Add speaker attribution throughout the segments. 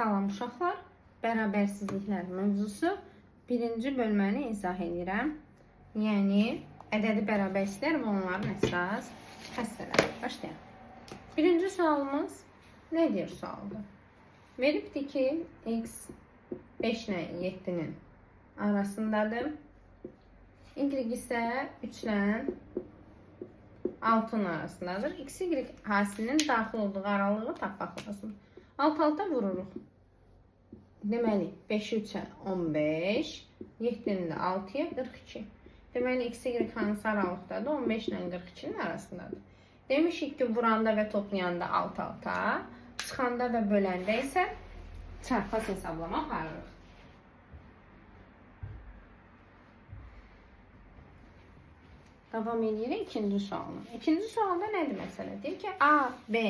Speaker 1: Salam uşaqlar, bərabərsizliklər mövzusu birinci bölməni izah edirəm. Yəni ədədi bərabərsizliklər və onların əsas xassələri. Başlayaq. Birinci sualımız nə deyir sualda? Veribdir ki, x 5 ilə 7-nin arasındadır. Y isə 3 ilə 6-nın arasındadır. X, Y hasilinin daxil olduğu aralığı tapmaq lazımdır. Alt-alta vururuq. Deməli, 5-i 3-ə 15, 7-ni də 6-ya 42. Deməli, X, Y hansı aralıqdadır? 15 ilə 42-nin arasındadır. Demişik ki, vuranda və toplayanda alt-alta, çıxanda və böləndə isə çarpaz hesablama aparırıq. Davam edirik ikinci sualına. İkinci sualda nədir məsələ? Deyir ki, A, B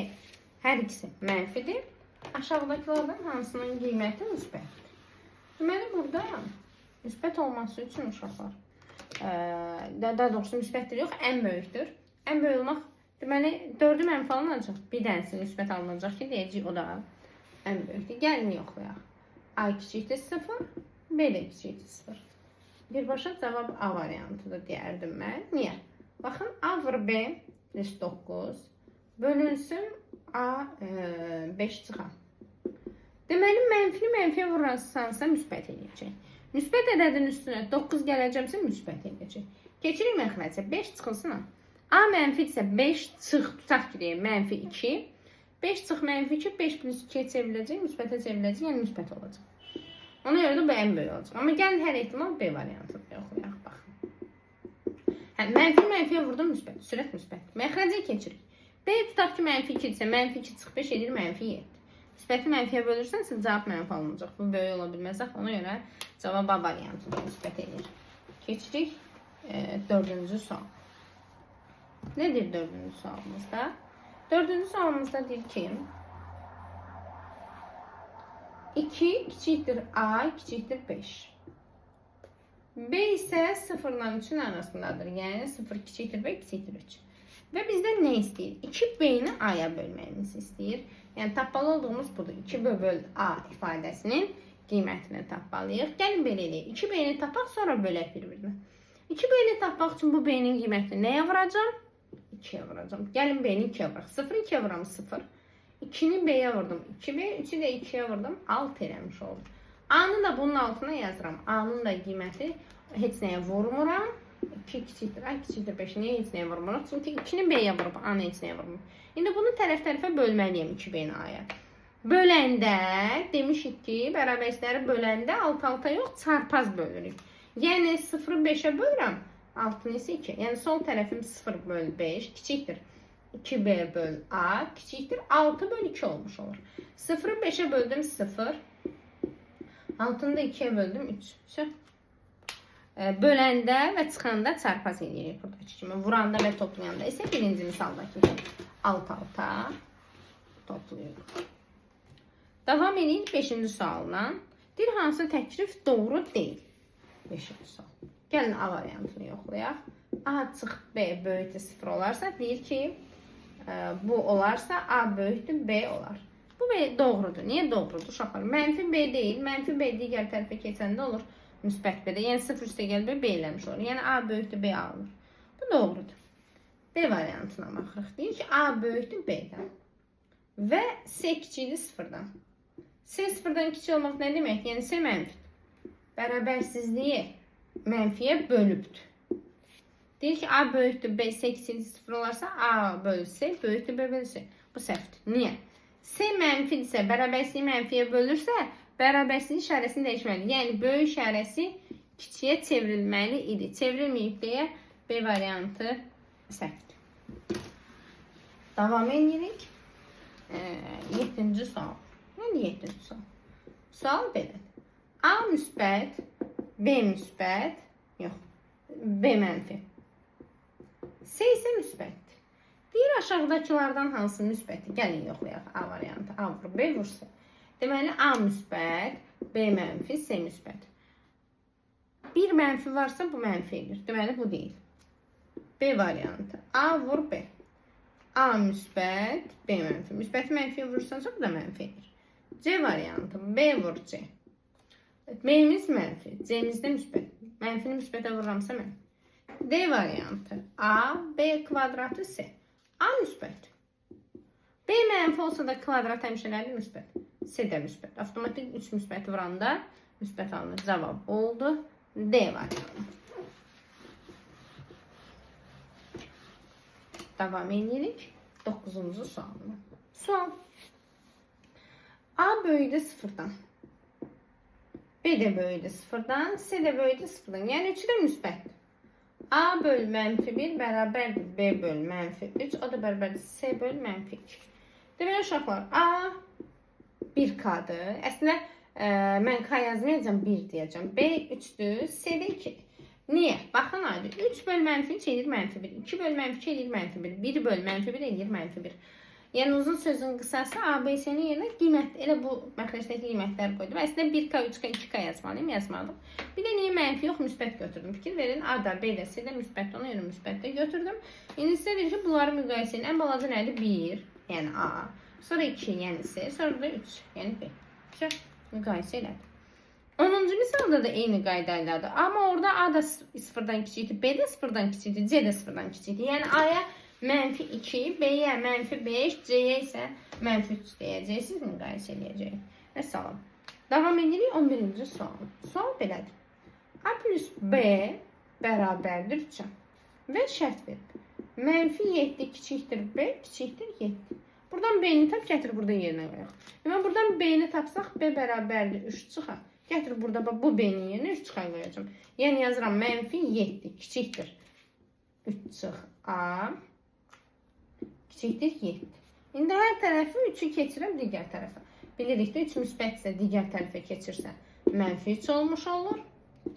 Speaker 1: hər ikisi mənfidir. Aşağıdakılardan hansının qiyməti müsbətdir? Deməli, burada müsbət olması üçün uşaqlar, daha doğrusu müsbətdir yox, ən böyükdür. Ən böyük olmaq, deməli, 4-ü mənfi alınacaq, bir dənəsi müsbət alınacaq ki, deyəcək o da ən böyükdür. Gəlin yoxlayaq. A kiçikdir 0, B də kiçikdir 0. Birbaşa cavab A variantıdır deyərdim mən. Niyə? Baxın, A vur B plus 9 bölünsün A 5 çıxa. Deməli, mənfini mənfiyə vurarsansa müsbət eləyəcək. Müsbət ədədin üstünə 9 gələcəmsə müsbət eləyəcək. Keçirik məxrəcə. 5 çıxılsın A. A mənfidirsə 5 çıx, tutaq ki, deyək, mənfi 2. 5 çıx mənfi 2, 5 plus 2-yə çevriləcək, müsbətə çevriləcək, yəni müsbət olacaq. Ona görə də bu ən böyük olacaq. Amma gəlin hər ehtimal B variantını yoxlayaq, baxın. Hə, mənfi mənfiyə vurdum müsbət, sürət müsbət. Məxrəcə keçirik. B tutaq ki, mənfi 2 isə mənfi 2 çıx 5 edir mənfi 7. Müsbəti mənfiyə bölürsənsə cavab mənfi alınacaq. Bu böyük ola bilməz. Ona görə cavab A variantı da müsbət edir. Keçirik dördüncü sual. Nədir dördüncü sualımızda? Dördüncü sualımızda deyir ki, 2 kiçikdir A kiçikdir 5. B isə 0 ilə 3-ün arasındadır. Yəni 0 kiçikdir B kiçikdir 3. Və bizdən nə istəyir? 2B-ni A-ya bölməyimizi istəyir. Yəni tapmalı olduğumuz budur. 2B böl A ifadəsinin qiymətini tapmalıyıq. Gəlin belə eləyək. 2B-ni tapaq, sonra bölək bir-birinə. 2B-ni tapmaq üçün bu B-nin qiymətini nəyə vuracağam? 2-yə vuracağam. Gəlin B-ni 2-yə vuraq. 0-ı 2-yə vuram 0. 2-ni B-yə vurdum 2B, 3-ü də 2-yə vurdum 6 eləmiş oldu. A-nı da bunun altına yazıram. A-nın da qiyməti heç nəyə vurmuram. 2 kiçikdir A kiçikdir 5. Niyə heç nəyə vurmuruq? Çünki 2-ni B-yə vurub, A-nı heç nəyə vurmuruq. İndi bunu tərəf-tərəfə bölməliyəm 2B-ni A-ya. Böləndə demişik ki, bərabərsizləri böləndə alt-alta yox, çarpaz bölürük. Yəni 0-ı 5-ə bölürəm, 6-nı isə 2. Yəni sol tərəfim 0 böl 5 kiçikdir. 2B böl A kiçikdir 6 böl 2 olmuş olur. 0-ı 5'e böldüm 0. 6-nı da 2'ye böldüm 3. Vse. Böləndə və çıxanda çarpaz eləyirik buradakı kimi. Vuranda və toplayanda isə birinci misaldakı kimi alt-alta toplayırıq. Davam edirik 5-ci sualla. Deyir, hansı təklif doğru deyil? 5-ci sual. Gəlin A variantını yoxlayaq. A çıx B böyükdür 0 olarsa, deyir ki, bu olarsa A böyükdür B olar. Bu B doğrudur. Niyə doğrudur uşaqlar? Mənfi B deyil. Mənfi B digər tərəfə keçəndə olur müsbət B də. Yəni 0 üstə gəl B, B eləmiş olur. Yəni A böyükdür B alınır. Bu doğrudur. B variantına baxırıq. Deyir ki, A böyükdür B-dən. Və C kiçikdir 0-dan. C 0-dan kiçik olmaq nə deməkdir? Yəni C mənfidir. Bərabərsizliyi mənfiyə bölübdür. Deyir ki, A böyükdür B, C kiçikdir 0 olarsa A bölü C böyükdür B bölü C. Bu səhvdir. Niyə? C mənfidirsə, bərabərsizliyi mənfiyə bölürsə, bərabərsizlik işarəsini dəyişməlidir. Yəni, böyük işarəsi kiçiyə çevrilməli idi. Çevrilməyib deyə B variantı səhvdir. Davam edirik. 7-ci sual. Nədir 7-ci sual? Sual belədir. A müsbət, B müsbət, yox, B mənfi. C isə müsbətdir. Deyir, aşağıdakılardan hansı müsbətdir? Gəlin yoxlayaq A variantı. A vur, B vur C. Deməli, A müsbət, B mənfi, C müsbət. Bir mənfi varsa bu mənfi edir. Deməli, bu deyil. B variantı. A vur B. A müsbət, B mənfi. Müsbəti mənfiyə vurursansa bu da mənfi edir. C variantı. B vur C. B'miz mənfi, C'miz də müsbət. Mənfini müsbətə vururamsa mənfi. D variantı. A, B kvadratı C. A müsbət. B mənfi olsa da kvadrat həmişə nədir? Müsbət. C də müsbət. Avtomatik 3 müsbəti vuranda müsbət alınır. Cavab oldu. D variantı. Davam edirik. 9-cu sualına. Sual. A böyüdü 0-dan. B də böyüdü 0-dan. C də böyüdü 0-dan. Yəni 3-ü də müsbətdir. A böl mənfi 1 bərabərdir B böl mənfi 3. O da bərabərdir C böl mənfi 2. Deməli uşaqlar, A 1K-dır. Əslində mən K yazmayacağam, 1 deyəcəm. B 3-dür, C də 2-dir. Niyə? Baxın aydın. 3 böl mənfi 3 eləyir mənfi 1. 2 böl mənfi 2 eləyir mənfi 1. 1 böl mənfi 1 eləyir mənfi 1. Yəni uzun sözün qısası A, B, C-nin yerinə qiymət, elə bu məxrəcdəki qiymətlər qoydum. Əslində 1K, 3K, 2K yazmalıyım, yazmadım. Bir də niyə mənfi yox, müsbət götürdüm. Fikir verin, A da, B də, C də müsbətdir, ona görə müsbət də götürdüm. İndi sizə deyir ki, bunları müqayisə edin. Ən balaca nədir? 1, yəni A. Sonra 2, yəni C. Sonra da 3, yəni B. Vəsə, müqayisə elədim. 10-cu misalda da eyni qaydayladır. Amma orada A da 0-dan kiçikdir, B də 0-dan kiçikdir, C də 0-dan kiçikdir. Yəni A-ya mənfi 2, B-yə mənfi 5, C-yə isə mənfi 3 deyəcəksiniz, müqayisə eləyəcəyik. Vəssalam. Davam edirik 11-ci sual. Sual belədir. A plus B bərabərdir 3-ə. Və şərt verib. Mənfi 7 kiçikdir B, kiçikdir 7. Buradan B-ni tap, gətir burada yerinə qoyaq. Deməli, buradan B-ni tapsaq, B bərabərdir 3 çıxar. Gətir burada bax, bu B-nin yerinə 3 çıxar qoyacağam. Yəni yazıram mənfi 7 kiçikdir 3 çıx A kiçikdir 7. İndi hər tərəfi 3-ü keçirəm digər tərəfə. Bilirik də 3 müsbətsə digər tərəfə keçirsə mənfi 3 olmuş olur.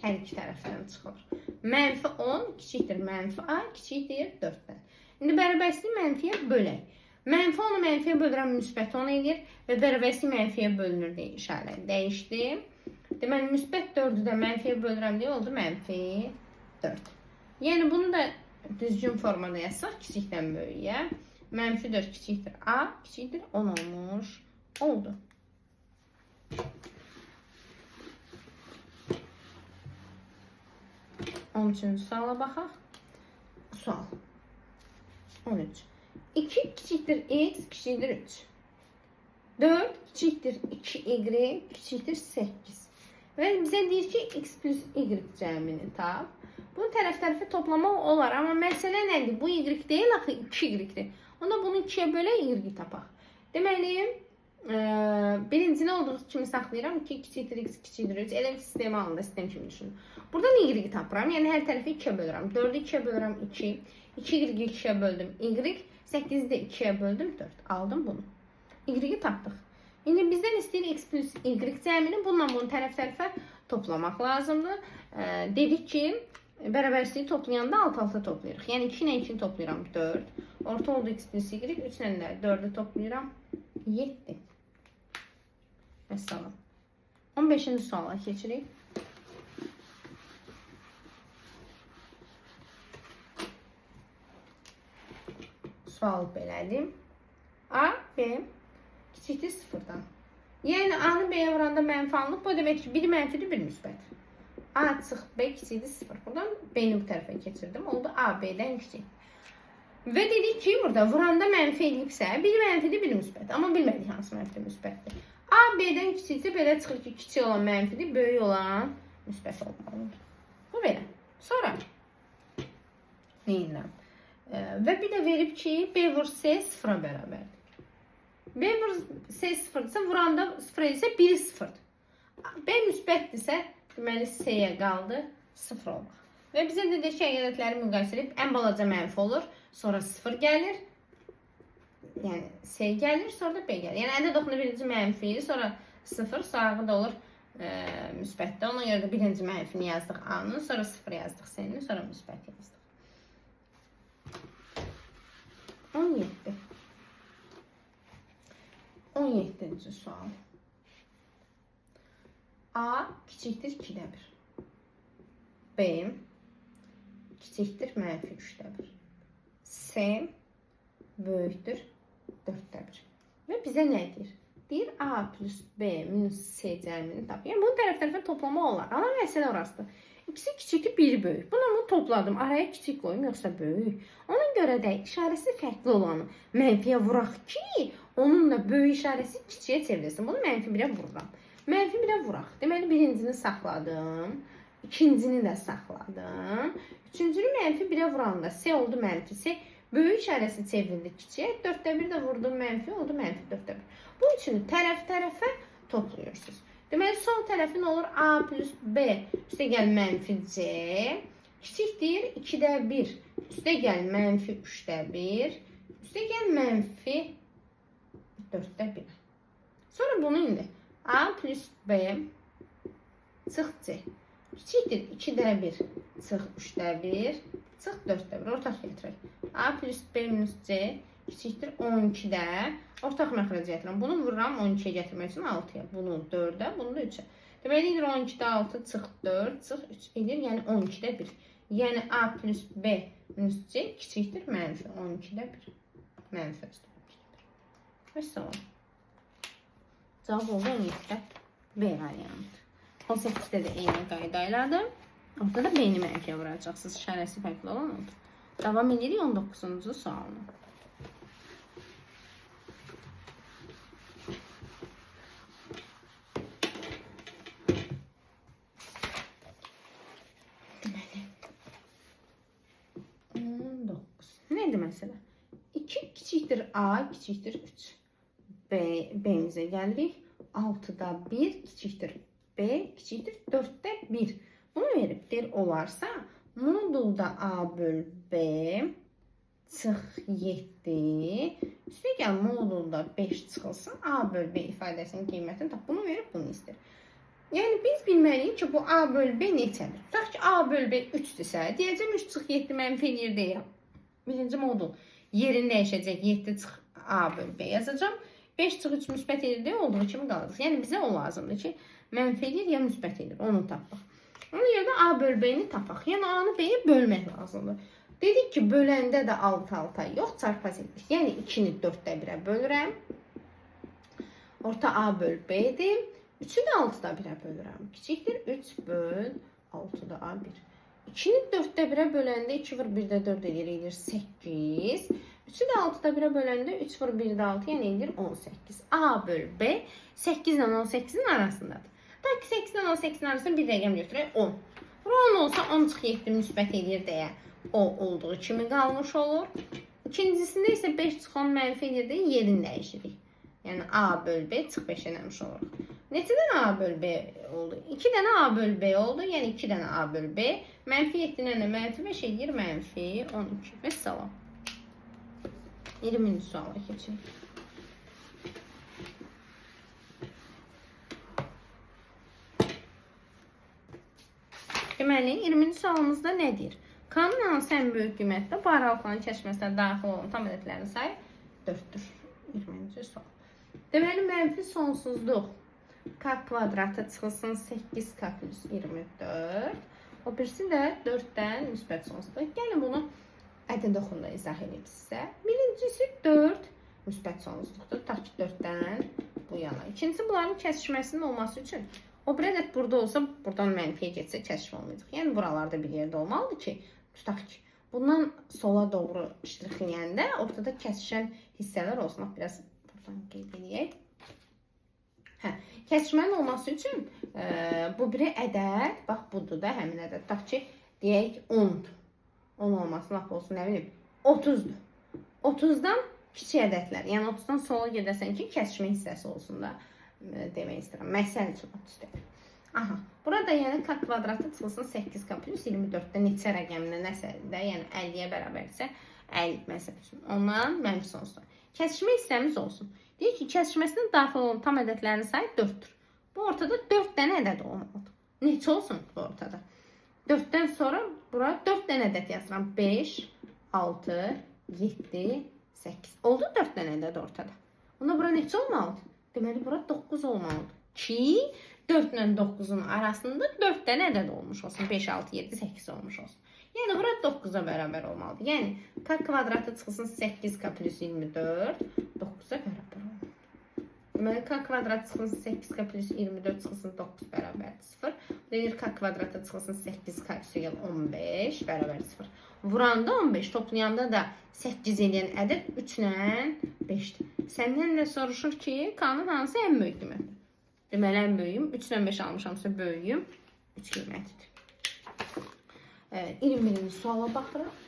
Speaker 1: Hər iki tərəfdən çıxır. Mənfi 10 kiçikdir mənfi A kiçikdir 4-dən. İndi bərabərsizliyi mənfiyə bölək. Mənfi 10-u mənfiyə bölürəm, müsbət 10 eləyir və bərabərsizlik mənfiyə bölünür deyə işarə dəyişdi. Deməli, müsbət 4-ü də mənfiyə bölürəm deyə oldu mənfi 4. Yəni bunu da düzgün formada yazsaq kiçikdən böyüyə. Mənfi 4 kiçikdir A, kiçikdir 10 olmuş oldu. On üçüncü suala baxaq. Sual. 13. 2 kiçikdir x kiçikdir 3. 4 kiçikdir 2y kiçikdir 8. Və bizə deyir ki, x plus y cəmini tap. Bunu tərəf tərəfə toplamaq olar, amma məsələ nədir? Bu y deyil, axı 2y-dir. Onda bunu 2-yə bölək, y tapaq. Deməli, birincini olduğu kimi saxlayıram. 2 kiçikdir x kiçikdir 3. Elə bir sistemi alında, sistem kimi düşünün. Buradan y tapıram. Yəni hər tərəfi 2-yə bölürəm. 4-ü 2-yə bölürəm 2. 2y 2-yə böldüm y. 8-i də 2-yə böldüm 4. Aldım bunu. Y-i tapdıq. İndi bizdən istəyir x plus y cəmini bununla bunu tərəf tərəfə toplamaq lazımdır. Dedik ki, bərabərsizliyi toplayanda alt-alta toplayırıq. Yəni 2 ilə 2-ni toplayıram 4. Orta oldu x plus y. 3 ilə də 4-ü toplayıram 7. Vəssalam. 15-ci suala keçirik. Sual belədir. A, B kiçikdir 0-dan. Yəni A-nı B-yə vuranda mənfi alınıb. Bu demək ki, biri mənfidir, biri müsbət. A çıx B kiçikdir 0. Buradan B-ni bu tərəfə keçirdim. Oldu A, B-dən kiçik. Və dedik ki, burada vuranda mənfi eləyibsə, biri mənfidir, biri müsbət. Amma bilmədik hansı mənfidir, müsbətdir. A, B-dən kiçiksə belə çıxır ki, kiçik olan mənfidir, böyük olan müsbət olmalıdır. Bu belə. Sonra neyinləm? Və bir də verib ki, B vur C 0-a bərabərdir. B vur C 0-dırsa, vuranda 0 isə biri 0-dır. B müsbətdirsə, deməli C-yə qaldı 0 olmaq. Və bizə də deyir ki, ədədləri müqayisə edib ən balaca mənfi olur, sonra 0 gəlir. Yəni C gəlir, sonra da B gəlir. Yəni ədəd oxunda birinci mənfi, sonra 0, sonra da olur müsbətdə. Ona görə də birinci mənfini yazdıq A-nın, sonra 0 yazdıq C-nin, sonra müsbət yazdıq. 17. 17-ci sual. A kiçikdir 2-də 1. B kiçikdir mənfi 3-də 1. C böyükdür 4-də 1. Və bizə nə deyir? Deyir A plus B minus C cəmini tap. Yəni bunu tərəf-tərəfə toplama olar. Amma məsələ orasıdır. İkisi kiçikdir, biri böyük. Bunu bunu topladım. Araya kiçik qoyum, yoxsa böyük. Ona görə də işarəsi fərqli olanı mənfiyə vuraq ki, onun da böyük işarəsi kiçiyə çevrilsin. Bunu mənfi 1-ə vururam. Mənfi 1-ə vuraq. Deməli, birincini saxladım. İkincini də saxladım. Üçüncünü mənfi 1-ə vuranda C oldu mənfi C. Böyük işarəsi çevrildi kiçiyə. 4-də 1 də vurdum mənfi oldu mənfi 4-də 1. Bu üçünü tərəf-tərəfə toplayırsınız. Deməli, sol tərəfin olur A plus B üstə gəl mənfi C. Kiçikdir 2-də 1 üstə gəl mənfi 3-də 1 üstə gəl mənfi 4-də 1. Sonra bunu indi A plus B çıx C. Kiçikdir 2-də 1 çıx 3-də 1 çıx 4-də 1. Ortaq gətirək. A plus B minus C kiçikdir 12-də. Ortaq məxrəcə gətirirəm. Bunu vururam 12-yə gətirmək üçün 6-ya. Bunu 4-ə, bunu da 3-ə. Deməli, edir 12-də 6 çıx 4 çıx 3 edir. Yəni 12-də 1. Yəni A plus B minus C kiçikdir mənfi 12-də 1. Mənfi 12-də 1. Vəssalam. Cavab oldu 17-də B variantı. 18-də də eyni qayda ilədir. Orada da B-ni mənfiyə vuracaqsınız. İşarəsi fərqli olan odur. Davam edirik 19-cu sualına. Deməli, 19. Nədir məsələ? 2 kiçikdir A, kiçikdir 3. B, B-mizə gəldik. 6-da 1 kiçikdir B, kiçikdir 4-də 1. Bunu verib deyir olarsa, modulda A böl B çıx 7. Üstə gəl modulda 5 çıxılsın, A böl B ifadəsinin qiymətini tap. Bunu verib bunu istəyir. Yəni biz bilməliyik ki, bu A böl B neçədir? Tutaq ki, A böl B 3-dürsə, deyəcəm 3 çıx 7 mənfi eləyir deyə. Birinci modul yerini dəyişəcək 7 çıx A böl B yazacağam. 5 çıx 3 müsbət eləyir deyə olduğu kimi qalacaq. Yəni bizə o lazımdır ki, mənfi eləyir ya müsbət eləyir, onu tapaq. Onun yerinə A böl B-ni tapaq. Yəni A-nı B-yə bölmək lazımdır. Dedik ki, böləndə də 6 6 yox, çarpaz edirik. Yəni 2-ni 4-də 1-ə bölürəm. Orta A böl B-dir. 3-ü də 6-da 1-ə bölürəm. Kiçikdir 3 böl 6-da A1. 2-ni 4-də 1-ə böləndə 2 vur 1-də 4 eləyir, eləyir 8. 3-ü də 6-da 1-ə böləndə 3 vur 1-də 6, yəni eləyir 18. A böl B 8 ilə 18-in arasındadır. Ta ki 8 ilə 18-in arasında bir rəqəm götürək 10. Bura 10 olsa 10 çıx 7 müsbət eləyir deyə o olduğu kimi qalmış olur. İkincisində isə 5 çıx 10 mənfi eləyir deyə yerini dəyişirik. Yəni A böl B çıx 5 eləmiş oluruq. Neçə dənə A böl B oldu? 2 dənə A böl B oldu. Yəni 2 dənə A böl B. Mənfi 7 ilə də mənfi 5 eləyir. Mənfi 12. Vəssalam. 20-ci suala keçirik. Deməli, 20-ci sualımızda nə deyir? K-nın hansı ən böyük qiymətdə bu aralıqların kəşməsinə daxil olan tam ədədlərin sayı 4-dür. 20-ci sual. Deməli, mənfi sonsuzluq k kvadratı çıxılsın 8k plus 24. O birisi də 4-dən müsbət sonsuzluq. Gəlin bunu ədəd oxunda izah edeyim sizə. Birincisi 4 müsbət sonsuzluqdur. Tutaq ki, 4-dən bu yana. İkincisi, bunların kəsişməsinin olması üçün o bir ədəd burada olsa, buradan mənfiyə getsə kəsişmə olmayacaq. Yəni, buralarda bir yerdə olmalıdır ki, tutaq ki, bundan sola doğru ştrixləyəndə ortada kəsişən hissələr olsun. Biraz buradan qeyd eləyək. Hə, kəsişmənin olması üçün bu biri ədəd, bax budur da həmin ədəd. Tutaq ki, deyək 10-dur. 10 olması lap olsun, nə bilim, 30-dur. 30-dan kiçik ədədlər, yəni 30-dan sola gedəsən ki, kəsişmə hissəsi olsun da demək istəyirəm. Məsəl üçün 30 dedim. Aha, burada yəni k kvadratı çıxılsın 8k plus 24-də neçə rəqəmlə nəsə də, yəni 50-yə bərabərsə 50 məsəl üçün. Ondan mənfi sonsuzluq. Kəsişmə hissəmiz olsun. Deyir ki, kəsişməsinə daxil olan tam ədədlərin sayı 4-dür. Bu ortada 4 dənə ədəd olmalıdır. Neçə olsun bu ortada? 4-dən sonra bura 4 dənə ədəd yazıram. 5, 6, 7, 8. Oldu 4 dənə ədəd ortada. Onda bura neçə olmalıdır? Deməli, bura 9 olmalıdır. Ki, 4 ilə 9-un arasında 4 dənə ədəd olmuş olsun. 5, 6, 7, 8 olmuş olsun. Yəni, bura 9-a bərabər olmalıdır. Yəni, k kvadratı çıxılsın 8k plus 24, 9-a bərabər olmalıdır. Deməli, k kvadrat çıxılsın 8k plus 24 çıxılsın 9 bərabərdir 0. Deyir k kvadrata çıxılsın 8k üstəgəl 15 bərabərdir 0. Vuranda 15, toplayanda da 8 eləyən ədəd 3 ilə 5-dir. Səndən də soruşur ki, k-nın hansı ən böyük qiymətidir? Deməli, ən böyüyüm 3 ilə 5 almışamsa böyüyüm 3 qiymətidir. 21-ci suala baxırıq.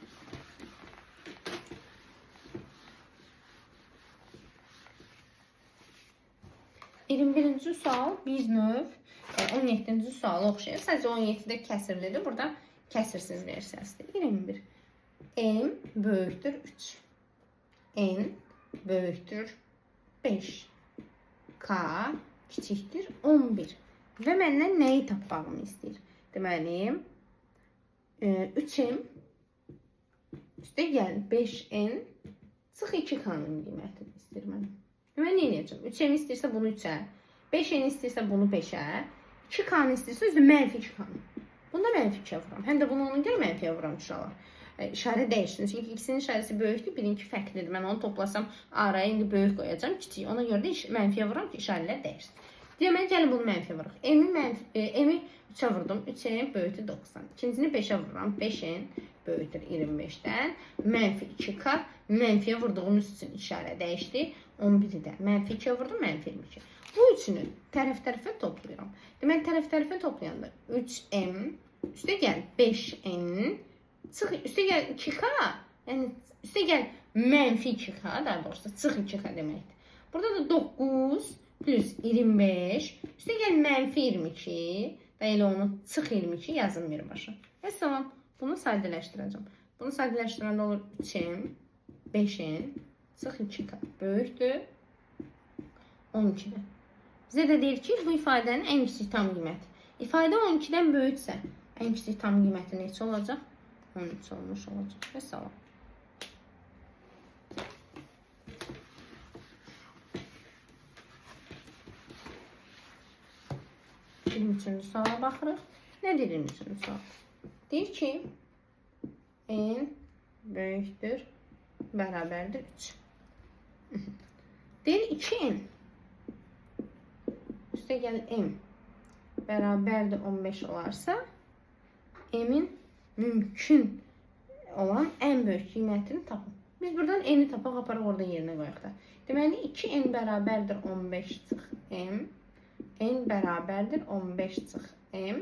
Speaker 1: 21-ci sual bir növ 17-ci suala oxşayır. Sadəcə 17-də kəsirlidir. Burada kəsirsiz versiyasıdır. 21. M böyükdür 3. N böyükdür 5. K kiçikdir 11. Və məndən nəyi tapmağımı istəyir? Deməli, 3M üstə gəl 5N çıx 2K-nın qiymətini istəyir məndən. Deməli, nə edəcəm? 3M istəyirsə bunu 3-ə, 5N istəyirsə bunu 5-ə, 2K-nı istəyirsə özü mənfi 2K-nı. Bunu da mənfi 2-yə vuram. Həm də bunu ona görə mənfiyə vuram uşaqlar. İşarə dəyişsin. Çünki ikisinin işarəsi böyükdür, birinki fərqlidir. Mən onu toplasam araya indi böyük qoyacağam, kiçik. Ona görə də mənfiyə vuram ki, işarələr dəyişsin. Deməli, gəlin bunu mənfiyə vuraq. M-i 3-ə vurdum. 3M böyükdür 90. İkincisini 5-ə vururam. 5N böyükdür 25-dən. Mənfi 2K. Mənfiyə vurduğumuz üçün işarə dəyişdi. 11-i də mənfi 2-yə vurdum, mənfi 22. Bu üçünü tərəf-tərəfə toplayıram. Deməli, tərəf-tərəfə toplayanda 3M üstə gəl 5N çıx üstə gəl 2K, yəni üstə gəl mənfi 2K, daha doğrusu çıx 2K deməkdir. Burada da 9 plus 25 üstə gəl mənfi 22 və elə onu çıx 22 yazın birbaşa. Vəssalam, bunu sadələşdirəcəm. Bunu sadələşdirəndə olur 3M 5N çıx 2K böyükdür 12-də. Bizə də deyir ki, bu ifadənin ən kiçik tam qiyməti. İfadə 12-dən böyüksə, ən kiçik tam qiyməti neçə olacaq? 13 olmuş olacaq. Vəssalam. 23-cü suala baxırıq. Nə deyir 23-cü sual? Deyir ki, n böyükdür, bərabərdir 3. Deyir 2n üstə gəl m bərabərdir 15 olarsa, m-in mümkün olan ən böyük qiymətini tapın. Biz buradan n-i tapaq, aparaq orada yerinə qoyaq da. Deməli, 2n bərabərdir 15 çıx m, n bərabərdir 15 çıx m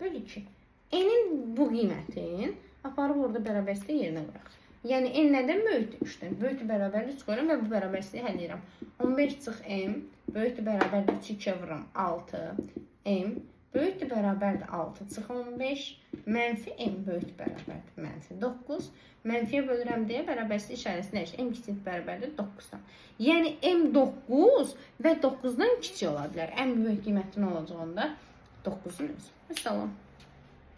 Speaker 1: böl 2. N-in bu qiymətini aparıb orada bərabərsizliyi yerinə qoyaq. Yəni, n nədən böyükdür? 3-dən. Böyükdür bərabərdir 3 qoyuram və bu bərabərsizliyi həll edirəm. 15 çıx m böyükdür bərabərdir 3 2-yə vururam 6 m böyükdür bərabərdir 6 çıx 15 mənfi m böyükdür bərabərdir mənfi 9. Mənfiyə bölürəm deyə bərabərsizlik işarəsi dəyişir. M kiçik bərabərdir 9-dan. Yəni m 9 və 9-dan kiçik ola bilər. Ən böyük qiyməti nə olacaq onda? 9-un özü. Vəssalam.